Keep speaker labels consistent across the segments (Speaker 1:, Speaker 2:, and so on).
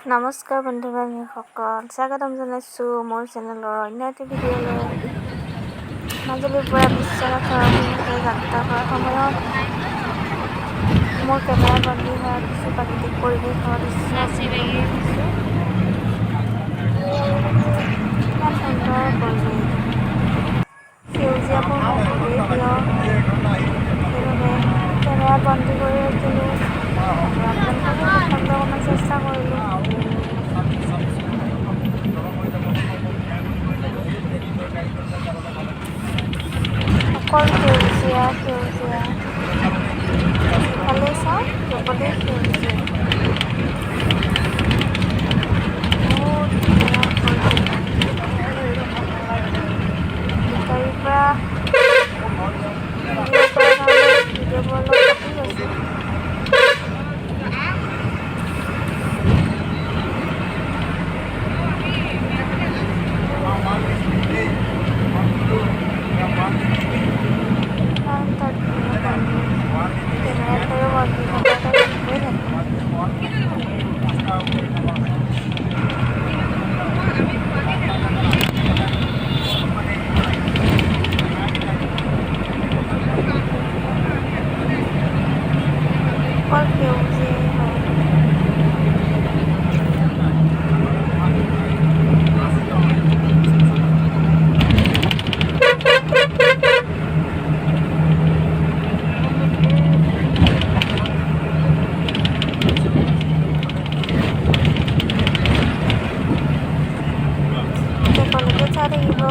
Speaker 1: নমস্কাৰ বন্ধু বান্ধৱীসকল, স্বাগতম জনাইছোঁ মোৰ চেনেলৰ অন্য এটি ভিডিঅ'লৈ। মাজুলীৰ পৰা বিশ্বনাথৰ অভিমুখে যাত্ৰা কৰাৰ সময়ত মোৰ কেমেৰা বন্দী হোৱা কিছু প্ৰাকৃতিক পৰিৱেশৰ দৃশ্য আপোনালোকক দিছোঁ। ইমান সুন্দৰ পৰিৱেশ, সেউজীয়াবোৰ মোৰ খুবেই প্ৰিয়, সেইবাবে কেমেৰাত বন্দী কৰি ৰাখিলোঁ আৰু আপোনালোককো দেখাবলৈ অকণমান চেষ্টা কৰিলোঁ। অকল সেউজীয়া সেউজীয়া, যিফালেই চাওঁ চবতে সেউজীয়া। বহুত ধুনীয়া পৰিৱেশ। গাড়ীৰ পৰা ভিডিঅ' কৰাৰ কাৰণে ভিডিঅ'বোৰ অলপ ফাটি গৈছে। ইমান এটা ধুনীয়া পৰিৱেশ, কেমেৰাত বাৰু বন্দী নকৰাকৈ থাকিবই থাকে। অকল সেউজীয়াই হয়। শেষলৈকে চাই থাকিব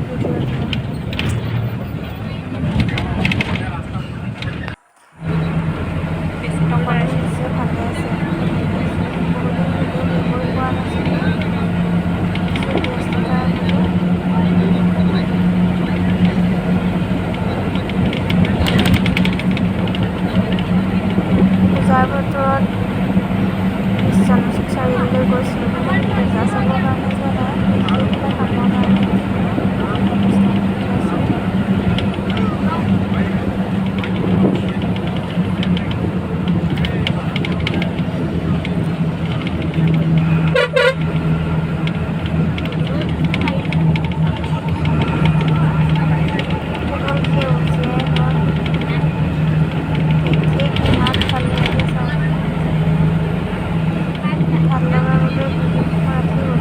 Speaker 1: ভিডিঅ'টো। সকলো নিশ্চয় ভালে আছে, ভালে আছোঁ। বহুদিন ভিডিঅ' দিবই পৰা নাছিলোঁ, কিছু ব্যস্ততাৰ বাবে। পূজাৰ বতৰত বিশ্বনাথ চাৰিআলিলৈ গৈছিলোঁ, কিন্তু পূজা চাবৰ কাৰণে যোৱা নাই, বিশেষ এটা কামৰ কাৰণে গৈছিলোঁ। অনুষ্ঠান আছিল। কেৱল সেউজীয়াই হয়, দেখি কিমান ভাল লাগে চাওক। ভাল লগাৰ বাবে ভিডিঅ'সমূহ ৰাখি গ'লোঁ।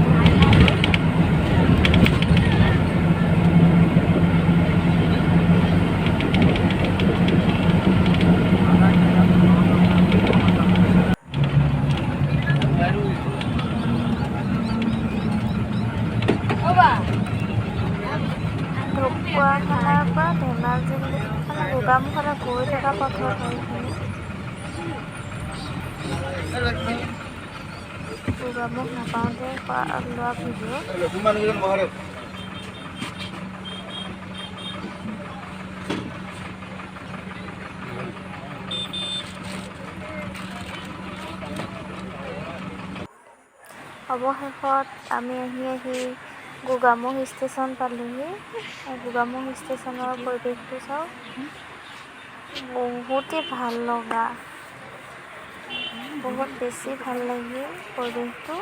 Speaker 1: ঢকুৱাখানাৰ পৰা ধেমাজিলৈ, মানে গোগামুখলৈ গৈ থকা পথত হয় এইখিনি। গোগামুখ নাপাওঁতে লোৱা ভিডিঅ'। অৱশেষত আমি আহি আহি গোগামুখ ষ্টেচন পালোহি। গোগামুখ ষ্টেচনৰ পৰিৱেশটো চাওক, বহুতেই ভাল লগা, বহুত বেছি ভাল লাগিল পৰিৱেশটো।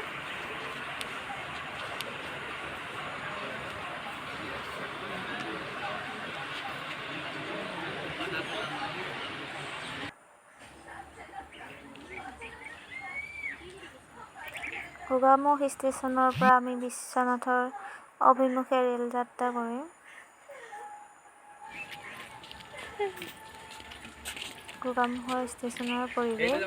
Speaker 1: গোগামুখ ষ্টেচনৰ পৰা আমি বিশ্বনাথৰ অভিমুখে ৰেল যাত্ৰা কৰিম। গোগামুখৰ ষ্টেচনৰ পৰিৱেশ।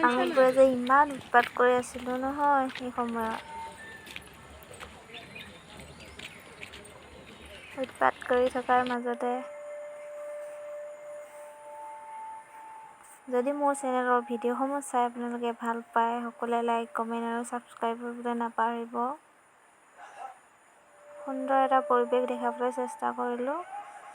Speaker 1: আমিবোৰে যে ইমান উৎপাত কৰি আছিলোঁ নহয় সেই সময়ত। উৎপাত কৰি থকাৰ মাজতে যদি মোৰ চেনেলৰ ভিডিঅ'সমূহ চাই আপোনালোকে ভাল পায়, সকলোৱে লাইক, কমেণ্ট আৰু ছাবস্ক্ৰাইব কৰিবলৈ নাপাহৰিব। সুন্দৰ এটা পৰিৱেশ দেখাবলৈ চেষ্টা কৰিলোঁ।